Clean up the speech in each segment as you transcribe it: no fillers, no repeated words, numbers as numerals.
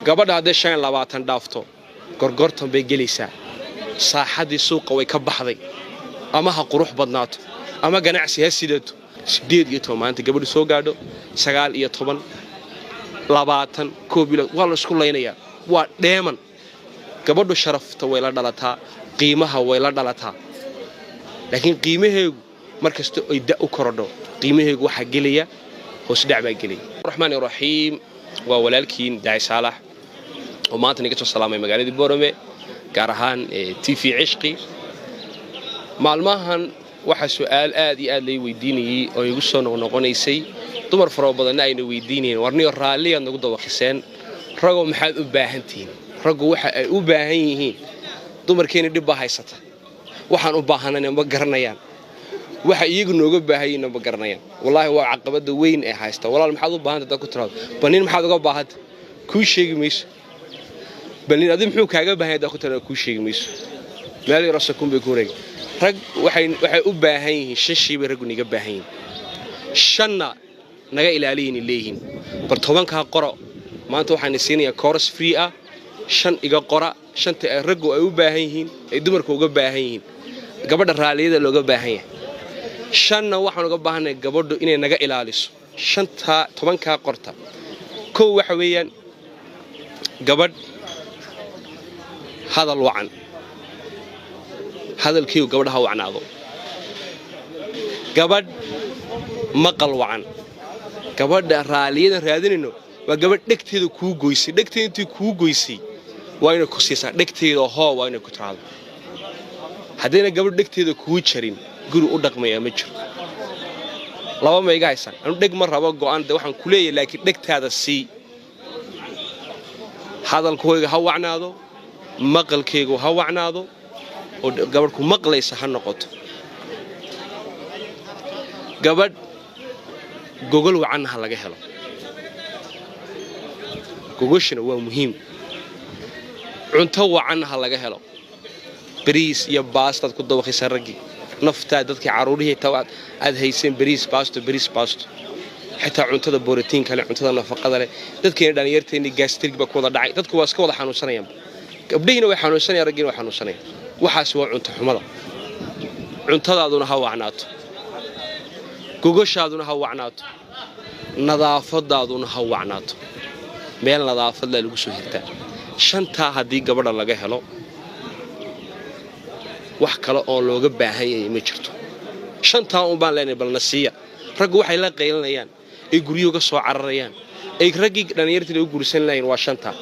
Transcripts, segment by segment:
Gabadha hadday 25 dhaafto, gorgortan bay gelaysaa. Saaxaddii suuqa way ka baxday. Ama ha qurux badnaato ama ganacsi ha sidato. 18 maanta gabadhu soo gaadho, 19, 20, koob iyo waa la isku laynayaa. Waa dheeman. Gabadhu sharafta way la dhalataa, qiimaha way la dhalataa, laakiin qiimaheegu mar kasta ay da u korodho, qiimaheegu waxaa gelaya hoosdhac baa gelaya. Raxmaan raxiim. Waa walaalkiin Daaci Saalax oo maanta naga soo salaamay magaaladii Boorame, gaar ahaan TV Cishqi. Maalmahan waxaa su'aal aad iyo aad lay weydiinayey oo igu soo noqnoqonaysay, dumar faro badanna ayna weydiinayeen: "Warniyo, raalliyaad nagu dawakhiseen. Ragoo, maxaad u baahan tihiin?" Raggu waxa ay u baahan yihiin, dumarkeena dhib baa haysata. Waxaan u baahanana ma garanayaan, waxa iyagu nooga baahanyiinna ma garanayaan. Wallaahi, waa caqabada weyn ee haysta. "Walaal, maxaad u baahanta?" haddaad ku tiraado, "Bal nin maxaad uga baahanta?" kuu sheegi mayso. "Bal nin adi muxuu kaaga baahan?" haddaad ku tiraado, kuu sheegi mayso. Meel yaroo sakuun bay ku wareegi. Rag waxay u baahan yihiin, shan shay bay raggu naga baahan yihiin, shanna naga ilaaliyayna leeyihiin. Bal 10-kaa qoro. Maanta waxaan siinayaa course free ah. Shan iga qora, shanta ay raggu ay u baahan yihiin, ay dumarku uga baahan yihiin, gabadha raalliyada looga baahan yahay. Shanna waxaan uga baahannahay gabadhu inay naga ilaaliso. Shantaa, 10-kaa qorta. Kow waxa weeyaan gabadh hadal wacan. Hadalkiigu gabadha ha wacnaado. Gabadh maqal wacan. Gabadha raaliyadan raadinayno waa gabadh dhegteeda kuu goysay. Dhegteeda intii kuu goysay waa inay ku siisaa dhegteeda. Hoo, waa inay ku tiraado. Haddayna gabadh dhegteeda kuu jarin, guri u dhaqmayaa ma jiro. Laba ma iga haysaan? Anu dheg ma rabo go'an de waxaan ku leeyahay, laakiin dhegtaada sii. Hadalkooyga ha wacnaado, maqalkaygu ha wacnaado, oo gabadh ku maqlaysa ha noqoto. Gabadh gogol wacanna ha laga helo. Gogoshina waa muhiim. Cunto wacanna ha laga helo. Bariis iyo baastaad ku dawaqaysaa raggii naftaa, dadkii carruurihii ta aad hayseen, bariis baasto, bariis baasto. Xitaa cuntada borotiinka leh, cuntada nafaqada leh, dadkeena dhallinyarteenni gastric baa ku wada dhacay. Dadku waa iska wada xanuunsanayaanba. Gabdhihiina way xanuunsanayaan, raggiina way xanuunsanayaan. Waxaas waa cunto xumada. Cuntadaaduna ha wacnaato, gogoshaaduna ha wacnaato, nadaafadaaduna ha wacnaato. Meel nadaafadlaa lagu soo hirtaa. Shantaa haddii gabadha laga helo, wax kale oo looga baahan yahay ma jirto. Shantaa un baan leenahay, balna siiya. Raggu waxay la qaylinayaan, ay guryuhu ka soo cararayaan, ay raggii dhallinyartii u guursan lahayn, waa shantaa.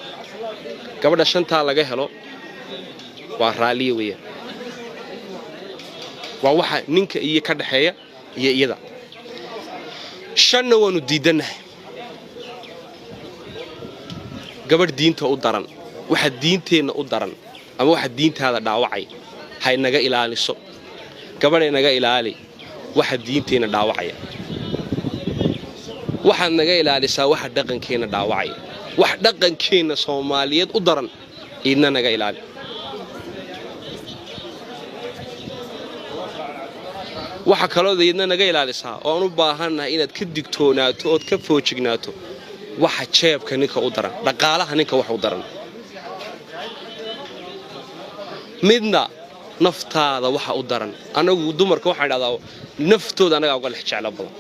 Gabadha shantaa laga helo waa raalliya weeyaan. Waa waxa ninka iyo ka dhaxeeya iyo iyada. Shanna waannu diidannahay. Gabadh diinta u daran. Waxa diinteenna u daran ama waxa diintaada dhaawacay hay naga ilaaliso. Gabadhay, naga ilaali waxa diinteenna dhaawacaya. Waxaad naga ilaalisaa waxa dhaqankeenna dhaawacaya. Wax dhaqankeenna Soomaaliyeed u daran iidna naga ilaali. Waxa kaloo iidna naga ilaalisaa oo aan u baahannahay inaad ka digtoonaato ood ka foojignaato waxa jeebka ninka u daran, dhaqaalaha ninka wax u daran. Midna naftaada waxa u daran. Anagu dumarka waxaan idhahdaa naftooda annagaa uga lex jeclo badan.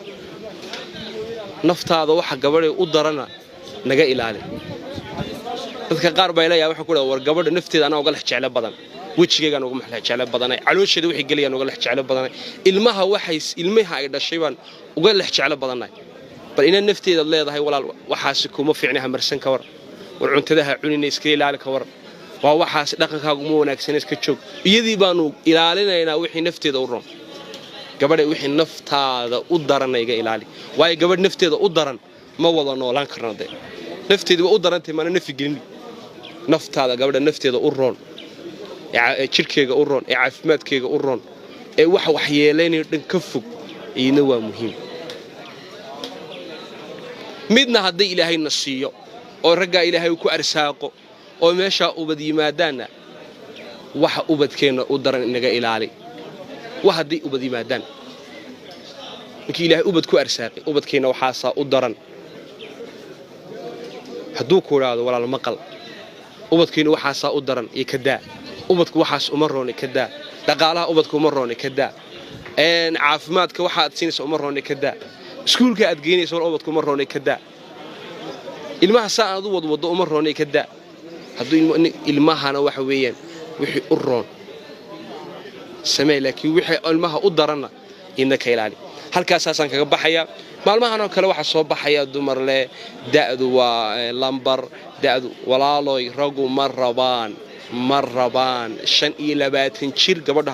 Naftaada waxa gabadhay u darana naga ilaali. Dadka qaar baa leeyahay, waxaan ku dhaha, "War, gabadha nafteeda anaa uga lex jeclo badan. Wejigaygaan uga lex jeclo badanay, caloosheeda wixii gelayaan uga lex jeclo badanay, ilmaha waxay ilmaha ay dhashay baan uga lex jeclo badanay." Bal inaad nafteedaad leedahay, "Walaal, waxaasi kuma fiicna, ha marsan, ka war. War, cuntadaha cunina, iska ilaali, ka war. Waa waxaasi dhaqankaagu ma wanaagsana, iska joog." Iyadii baanu ilaalinaynaa wixii nafteeda u roon. Gabadhay, wixii naftaada u daranna iga ilaali, waayo gabadh nafteeda u daran ma wada noolaan karno. Dee nafteedi waa u darantay, maana nafi gelini. Naftaada, gabadha nafteeda u roon, ee jidhkeega u roon, ee caafimaadkeega u roon, ee waxa waxyeelaynayo dhan ka fog, iyadna waa muhiim. Midna hadday Ilaahayna siiyo oo raggaa Ilaahay ku arsaaqo oo meeshaa ubad yimaadaanna, waxa ubadkeenna u daran inaga ilaali. Wax hadday ubad yimaadaan, ninkii Ilaahay ubad ku arsaaqay, ubadkeenna waxaasaa u daran hadduu ku idhaahdo, "Walaal, maqal Ubadkiinu waxaasaa u daran iyo ka daa. Ubadku waxaas uma rooni, ka daa. Dhaqaalaha ubadka uma rooni, ka daa. Caafimaadka waxa aad siinaysa uma rooni, ka daa. Iskuulka aad geynaysa war ubadka uma rooni, ka daa. Ilmaha saa aad u wadwaddo uma rooni, ka daa. Hadduu ilmahana waxa weeyaan wixii u roon samee, laakiin wixii ilmaha u daranna idna ka ilaali. Halkaasaasaan kaga baxayaa. Maalmahan oo kale waxaa soo baxaya dumar leh da'du waa lambar da'du. Walaaloy, raggu ma rabaan, ma rabaan 25 jir gabadha.